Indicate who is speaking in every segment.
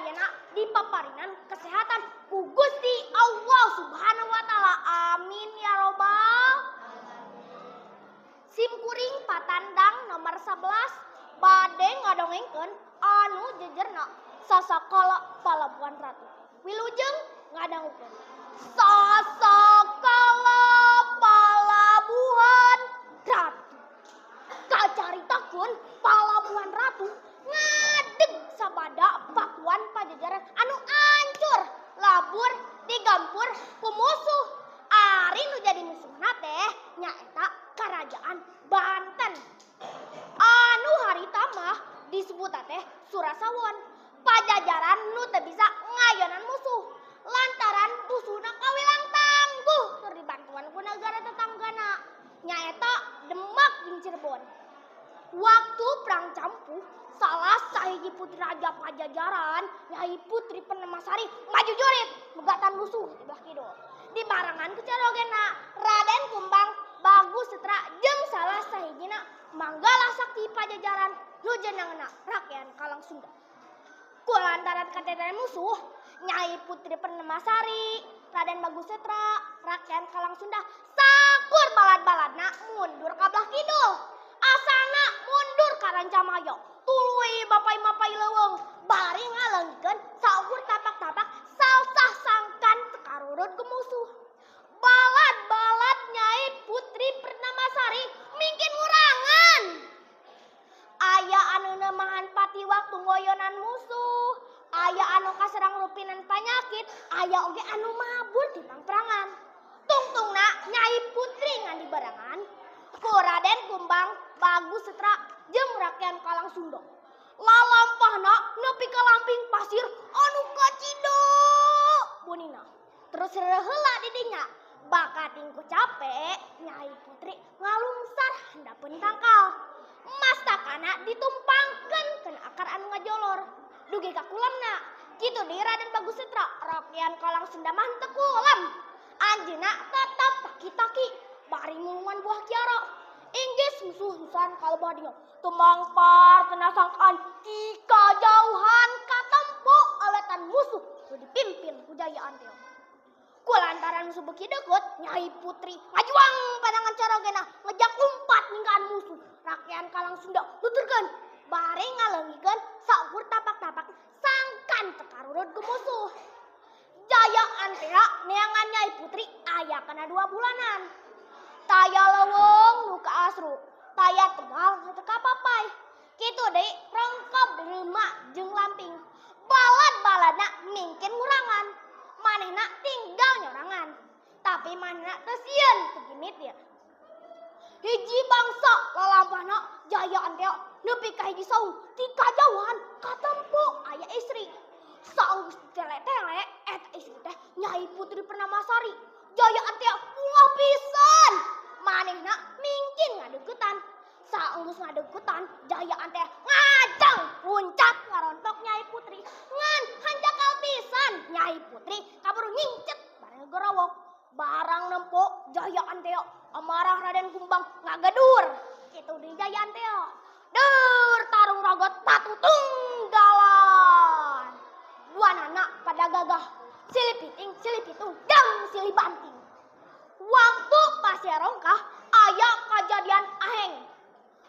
Speaker 1: Sadayana dipaparinan kesehatan ku Gusti Allah Subhanahu wa taala. Amin ya robbal. Sim kuring patandang nomor 11 bade ngadongengkeun anu jejerna Sasakala Palabuhan Ratu. Wilujeng ngadangukeun. Sasakala Palabuhan Ratu. Kacaritakeun Palabuhan Ratu ngadeg sabada Pakuan Pajajaran anu ancur labur digampur ku musuh. Ari nu jadi musuhna teh nyaeta Kerajaan Banten. Anu harita mah disebut teh Surasawon. Pajajaran nu teu bisa ngayonan musuh lantaran musuhna kawilang tangguh tur dibantuan ku negara tetanggana nyaeta Demak jeung Cirebon. Waktu perang campuh salah sahiji putri raja Pajajaran Nyai Putri Purnamasari maju jurit megatan musuh di belah kidul. Dibarengan ku carogena Raden Kumbang Bagus Setra jeung salah sahijina Manggala Sakti Pajajaran nu jenengna Rakyan Kalang Sunda. Ku lantaran kateteran musuh Nyai Putri Purnamasari, Raden Bagus Setra, Rakyan Kalang Sunda sakur balad-baladna mundur ka belah kidul. Asana mundur ka Rancamayo, tuluy bapai-mapai leuweung bari ngaleungikeun saukur tapak-tapak salsah sangkan teu karurut ku musuh. Balad-balad Nyai Putri Purnamasari mingkin ngurangan. Aya anu nemahan pati waktu ngoyonan musuh, aya anu kaserang rupinan panyakit, aya oge anu mabur di pangperangan. Tungtungna Nyai Putri ngan dibarengan ku Raden Kumbang Bagus Setra jeung Rakyan Kalang Sunda. Lalampahna nepi ka lamping pasir anu kacida bunina. Terus heula di dinya bakating ku capek Nyai Putri ngalungsar handapeun tangkal. Mastakana ditumpangkeun kana akar anu ngajolor dugi ka kulamna. Kitu deui Raden Bagus Setra, Rakyan Kalang Sunda mah teu kulam. Anjeunna tetep taki-taki bari mulungan buah kiara. Inggis musuh-musuhan kalebah dinya tumangpar kena sangkaan ti kajauhan katempo aletan musuh nu dipimpin ku Jayaan teh. Ku lantaran musuh beuki deukeut, Nyai Putri ngajuang panangan carogena ngejak lumpat ningkaan musuh. Rakyan Kalang Sunda nuturkeun bari ngaleungikeun saukur tapak-tapak sangkan teu karurut ku musuh. Jayaan teh neangan Nyai Putri aya kana 2 bulanan. Taya leuweung nu kaasru, taya tegal nu teu kapapai. Kitu deui rongkob reumak jeung lamping. Balad-baladna mingkin ngurangan. Manehna tinggal nyorangan. Tapi manehna teu sieun ku gimitir. Hiji bangsa lalampahna Jayaan teh nepi ka hiji saung ti kajauhan katempo aya istri. Saenggeus tele-tele eta istri teh Nyai Putri Purnamasari. Jayaan teh ulah pisan. Manehna mingkin ngadeuketan. Saenggeus ngadeuketan Jayaan teh ngajang luncat ngarontok Nyai Putri. Ngan hanjakal pisan Nyai Putri kaburu nyingcet bareng gerawok. Barang nempo Jayaan teh amarah Raden Kumbang ngagedur. Kitu deui Jayaan teh. Deur tarung ragot batu tunggalan. Duanana pada gagah silih piting silih pitung jeung silih banting. Waktu pasea rongkah aya kajadian aheng.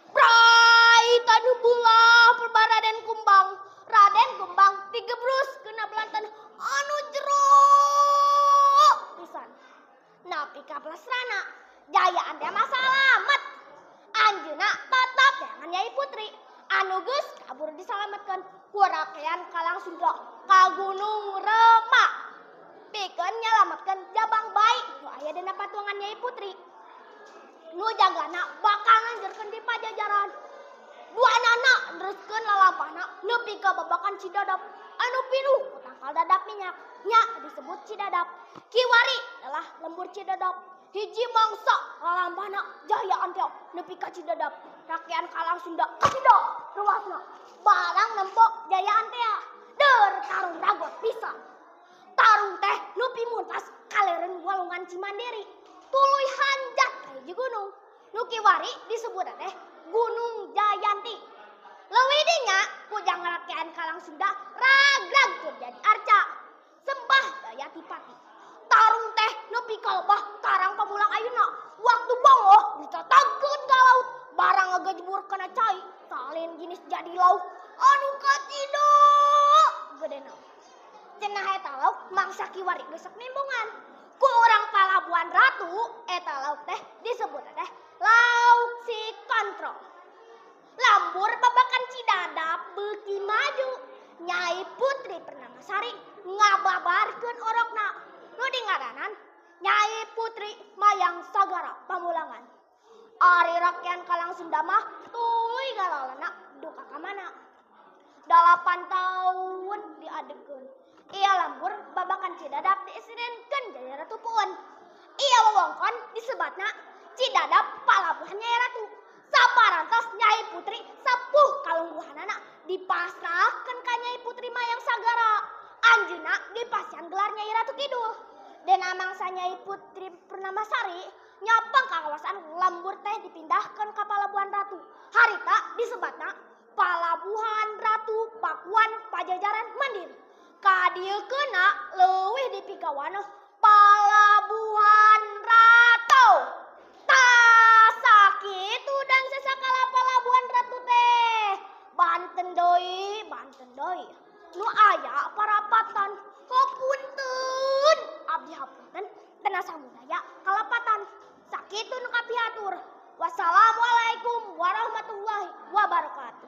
Speaker 1: Brai tanu bulah perba Raden Kumbang. Raden Kumbang digebrus kena belantan anu jero pisan. Napi ka plasrana Jayaan teh mah salamet. Anjeunna tetep neangan Nyai Putri anu geus kabur disalametkeun ku Rakyan Kalang Sunda ka Gunung Remak. Pikeun nyalametkeun jabang bayi nu aya dina patuangan Nyai Putri. Nu jagana bakal nganjurkeun di Pajajaran. Duanana neruskeun lalampahna nepi ka babakan Cidadap anu pinuh ku tangkal dadap minyak nya disebut Cidadap. Kiwari adalah lembur Cidadap. Hiji mangsa lalampahna Jayaan teh nepi ka Cidadap. Rakyan Kalang Sunda kacida ruasna. Barang nempo Jayaan teh deur tarung ragot pisan. Tarung teh nepi muntas kalereun walungan Cimandiri. Tuluy hanjat ka hiji gunung. Nu kiwari disebut teh Gunung Jayanti. Leuwih dinya kujang Rakyan Kalang Sunda ragrag. kalebah Karang Pamulang ayeuna. Waktu bongoh ditatagkeun ka laut, barang ngagejebur kana cai, salin jinis jadi lauk anu katido gedena. Cenah eta lauk mangsa kiwari geus sok nimbungan. Ku urang Palabuhan Ratu eta lauk teh disebut teh lauk si kontrol. Lambur Babakan Cidadap beuki maju. Nyai Putri Purnamasari ngababarkeun orokna nu dingaranan Nyai Putri Mayang Sagara Pamulangan. Ari rakyat Kalang Sunda mah tuluy galalana duka ka mana. 8 tahun diadegeun. Iya lambur Babakan Cidadap diisinkeun jadi Ratu Puun. Iya wewengkon disebatna Cidadap Palabuhan Nyai Ratu. Saparantos Nyai Putri sepuh kalungguhanana dipasrahkeun ka Nyai Putri Mayang Sagara. Anjeunna dipasihan gelar Nyai Ratu Kidul. Dena mangsa Nyai Putri Purnamasari nyapang kawasan lembur teh dipindahkeun ka Palabuhan Ratu. Harita disebatna Palabuhan Ratu Pakuan Pajajaran Mandiri. Kadiekeunna leuwih dipikawanoh Palabuhan Ratu. Tah sakitu dan sesakala Palabuhan Ratu teh. Banten deui, Banten deui. Nu aya parapatan. Hapunten, abdi hapunten tina samudaya kalepatan. Sakitu nu kapihatur. Wassalamualaikum warahmatullahi wabarakatuh.